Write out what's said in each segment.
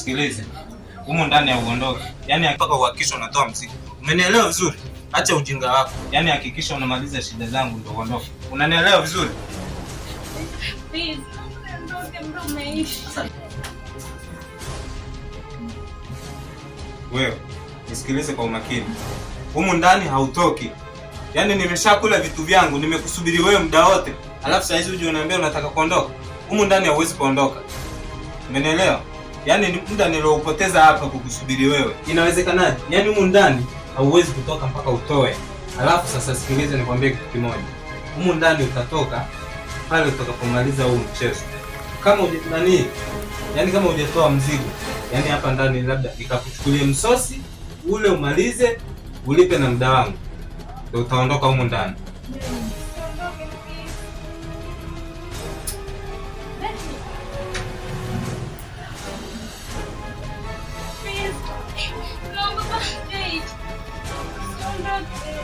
Nisikilize. Humu ndani ya uondoke. Yaani mpaka uhakikishe unatoa mzigo. Umenielewa vizuri? Acha ujinga wako. Yaani hakikisha unamaliza shida zangu ndio uondoke. Unanielewa vizuri? Please, niondoke, muda umeisha. Wewe, nisikilize kwa umakini. Humu ndani hautoki. Yaani nimeshakula vitu vyangu, nimekusubiri wewe muda wote. Alafu saa hizi uje unaniambia unataka kuondoka. Humu ndani hauwezi kuondoka. Umenielewa? Yaani ni muda nilioupoteza hapa kukusubiri wewe. Inawezekanaje? Yaani humu ndani hauwezi kutoka mpaka utoe. Alafu sasa sikilize nikwambie kitu kimoja. Humu ndani utatoka pale utakapomaliza huu mchezo. Kama nani? Yaani kama hujatoa mzigo, yaani hapa ndani labda nikakuchukulie msosi ule umalize, ulipe na muda wangu, ndio utaondoka humu ndani. Niondoke, please. Please. Naomba basi. Usiondoke.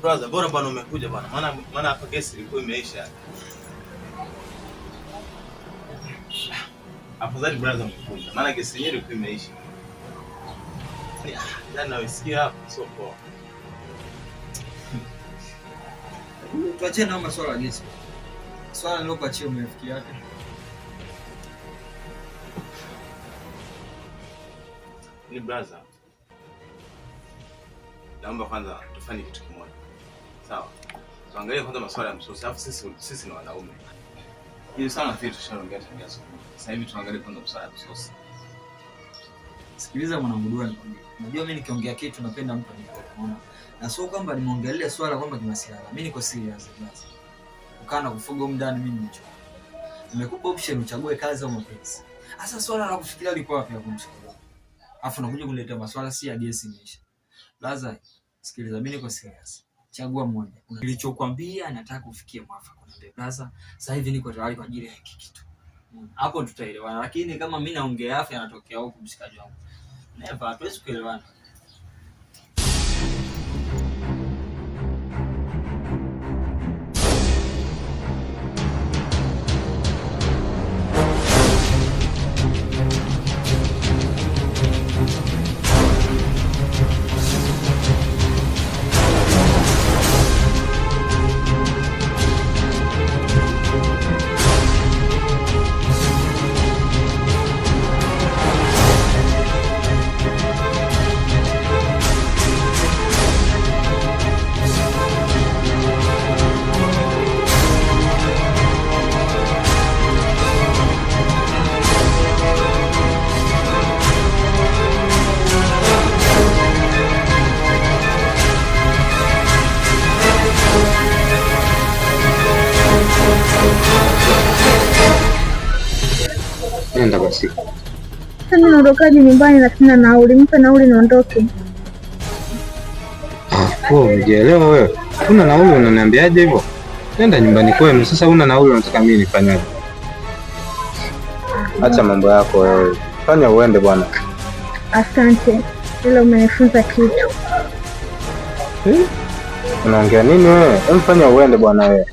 Brother, bora bwana umekuja bwana. Maana hapa gesi ilikuwa imeisha. Afadhali brother umekuja. Maana gesi yenyewe ilikuwa imeisha. Yaani nawesikia hapo sio poa. Tuachie na masuala ya gesi. Swala nilokuachia umefikia yake. Ni brother. Naomba kwanza tufanye kitu kimoja. Sawa. Tuangalie kwanza masuala ya msosi. Alafu sisi ni wanaume. Hili sana nafikiri tushaongea tangia asubuhi. Sasa hivi tuangalie kwanza masuala ya msosi. Sikiliza mwanangu Dua, nikwambie. Unajua mimi nikiongea kitu napenda mtu anielewe, unaona? Na sio kwamba nimeongelea swala kwamba kimasiara. Mimi niko serious brother. Kukaa na kufuga humu ndani mimi nimechoka. Nimekupa option uchague kazi au mapenzi. Sasa swala la kufikiria liko wapi hapo mshikaji? Alafu unakuja kuniletea maswala si ya gesi imeisha. Brother, sikiliza mimi niko serious. Chagua moja. Nilichokuambia nataka ufikie mwafaka. Niambie brother, sasa hivi niko tayari kwa ajili ya hiki kitu. Hapo tutaelewana, lakini kama mimi naongea afya anatokea huku mshikaji wangu. Never, hatuwezi kuelewana. Nenda basi. Sasa mimi naondokaje nyumbani na sina nauli? Nipe nauli niondoke. Wewe umejielewa wewe? Una nauli unaniambiaje hivyo? Nenda nyumbani kwenu. Sasa una nauli unataka mimi nifanyaje? Acha mambo yako wewe. Fanya uende bwana. Asante, ila umenifunza kitu. Unaongea nini wewe? Hebu fanya uende bwana wewe.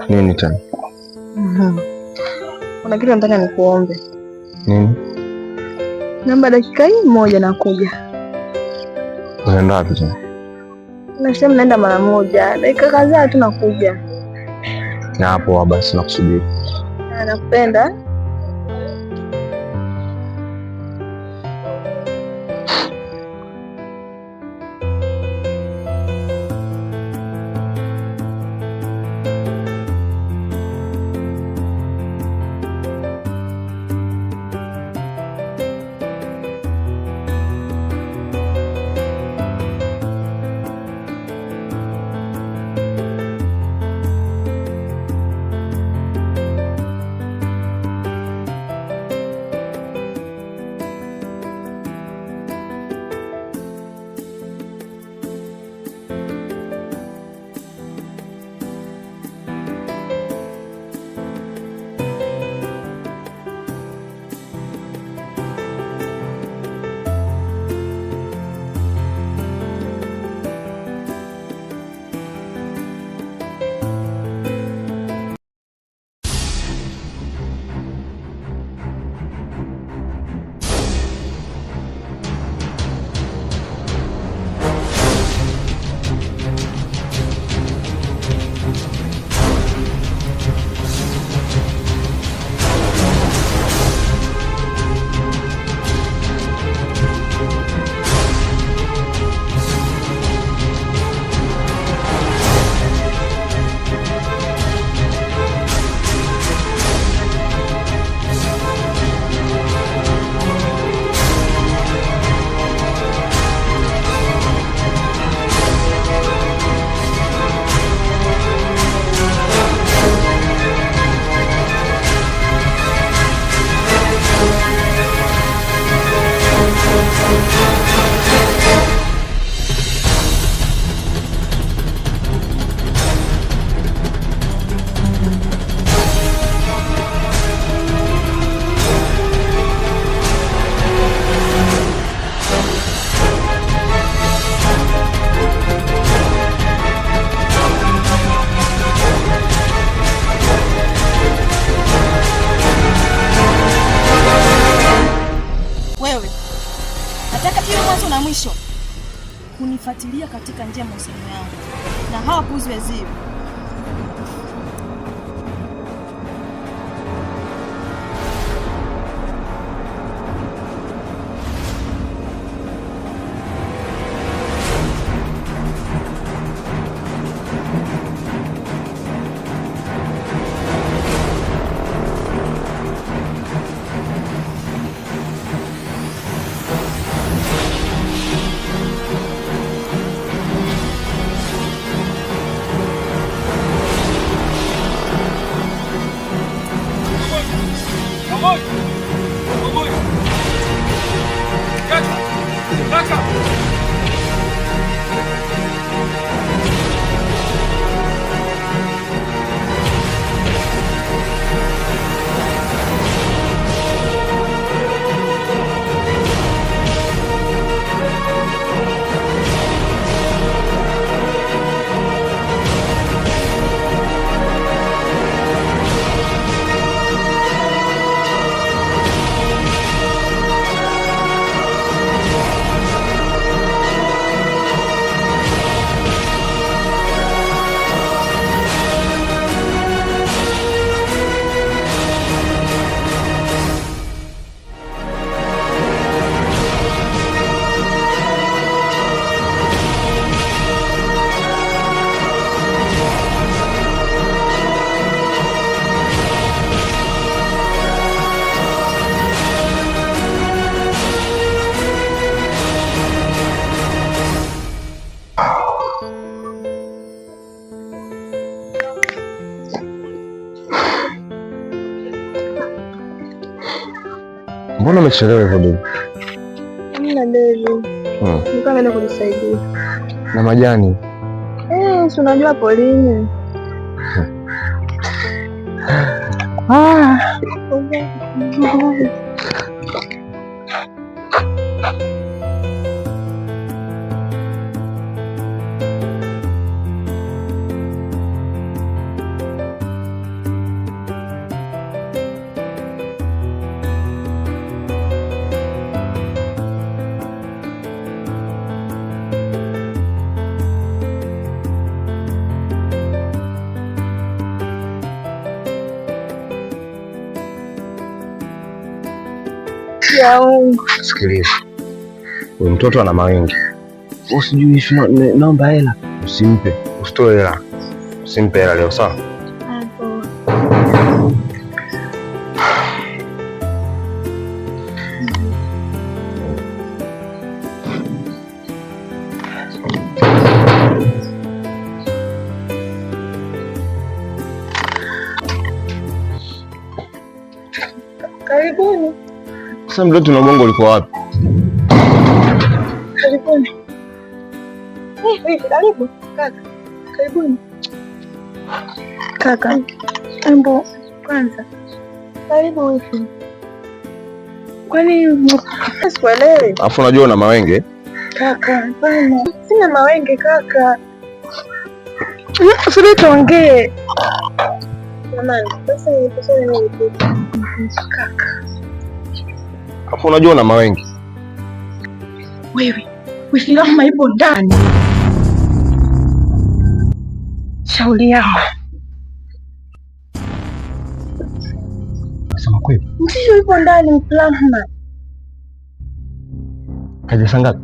Nini tena? Kuna kitu nataka nikuombe. Nini? Namba dakika hii moja nakuja. Unaenda wapi tena? Na sehemu naenda mara moja, dakika kadhaa tu nakuja. Na hapo basi nakusubiri. Nakupenda. Wewe nataka iwe mwanzo na mwisho kunifuatilia katika njia ya mahusiano yangu na hawa puzi wezio. Mbona umechelewa hivyo baby? Hamna baby. Nilikuwa naenda kujisaidia. Na majani. Si unajua polini. Ya Mungu. Sikiliza. Huyu mtoto ana mawenge. Usijui naomba hela. Usimpe, usitoe hela. Usimpe hela leo, sawa? Poa. Karibuni. Sasa mtoto na bongo uliko wapi? Karibuni. Karibu kaka. Karibuni. Kaka. Embo kwanza. Karibu wifi. Kwani sikuelewi? Alafu unajua una mawenge? Kaka, hapana. Sina mawenge kaka. Subiri tuongee. Jamani, sasa niliposema nini kaka? Alafu unajua una mawenge. Wewe, wifi Rahma ipo ndani. Shauri yako. Sema kweli. Ndiyo ipo ndani Rahma. Kaja saa ngapi?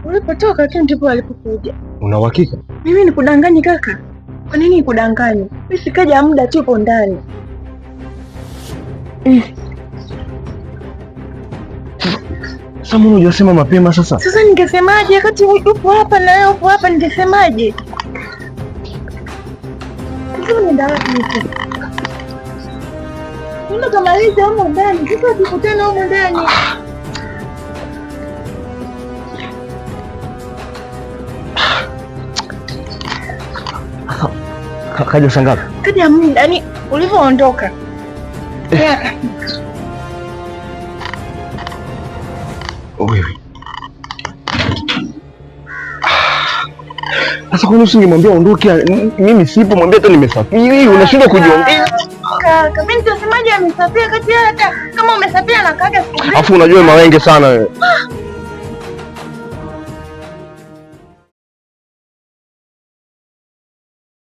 Ulipotoka tu ndipo alipokuja. Una uhakika? Mimi nikudanganye kaka? Kwa nini nikudanganye? Mimi sikaja muda tu ipo ndani. Sasa mbona hujasema mapema sasa? Sasa ningesemaje wakati upo hapa na wewe upo hapa ningesemaje? Sasa unaenda wapi huko? Mbona kamaliza humo ndani? Sasa tukutane humo ndani. Kaja saa ngapi? Kaja muda, yaani ulivyoondoka. Kaka. Wewe. Sasa kwani usingemwambia aondoke? Mimi sipo, mwambie tu nimesafiri, unashindwa kujiongea. Kaka, mimi nitasemaje amesafiri kati hata kama umesafiri na kaka siku. Alafu unajua mawenge sana wewe.